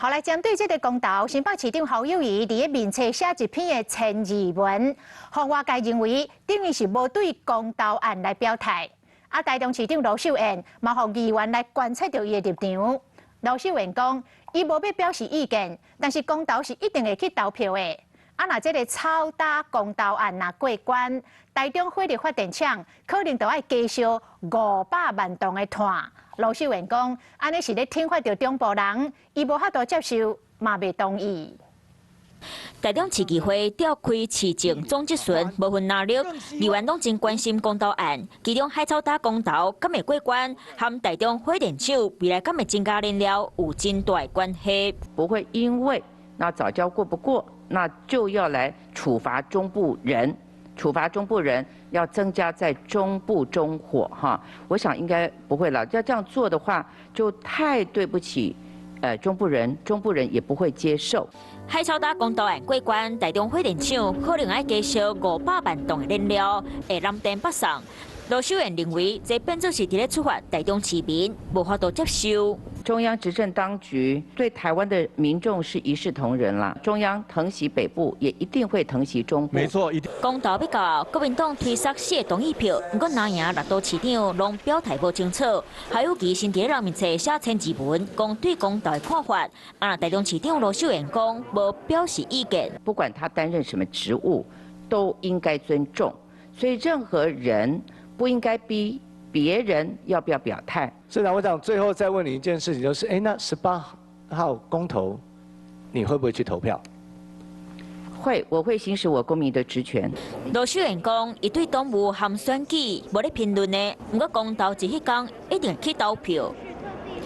好來針對這个公投，新北市長侯友宜佇咧面冊寫一篇的千字文，予外界認為等於是無對公投案來表態。啊，台中市長盧秀燕嘛，予議員來觀察著伊的立場。盧秀燕講，伊無欲表示意見，但是公投是一定會去投票的。啊，若這个草礁公投案若過關，台中火力發電廠可能就愛加燒500萬噸的炭。盧秀燕講，按呢是咧懲罰著中部人，伊無法度接受，嘛袂同意。台中市議會召開市政總質詢，無分藍綠，議員攏真關心公投案，其中海草礁公投敢會過關，和台中火電廠未來敢會增加燃料有真大的關係。不會因為那藻礁過不過，那就要來處罰中部人，處罰中部人要增加在中部中火哈，我想應該不會了。要這樣做的話，就太對不起，中部人，中部人也不會接受。海草礁公投案過關，台中火電廠可能愛加燒500萬噸的燃料，會南電北送。盧秀燕認為，這變做是佇咧處罰台中市民，無法度接受。中央執政當局對台灣的民眾是一視同仁啦。中央疼惜北部，也一定會疼惜中部。沒錯，一定。公投欲到，國民黨推捒四个同意票，毋過藍營六都市長攏表態無清楚。侯友宜先佇咧人面冊寫千字文，講對公投的看法。啊，台中市長盧秀燕講無表示意見。不管他擔任什麼職務，都應該尊重。所以任何人不應該逼別人要不要表態。市長，我想最後再問你一件事情，就是，哎，那18號公投，你會不會去投票？會，我會行使我公民的職權。盧秀燕講，伊對黨務和選舉無咧評論的，毋過公投日彼工一定去投票。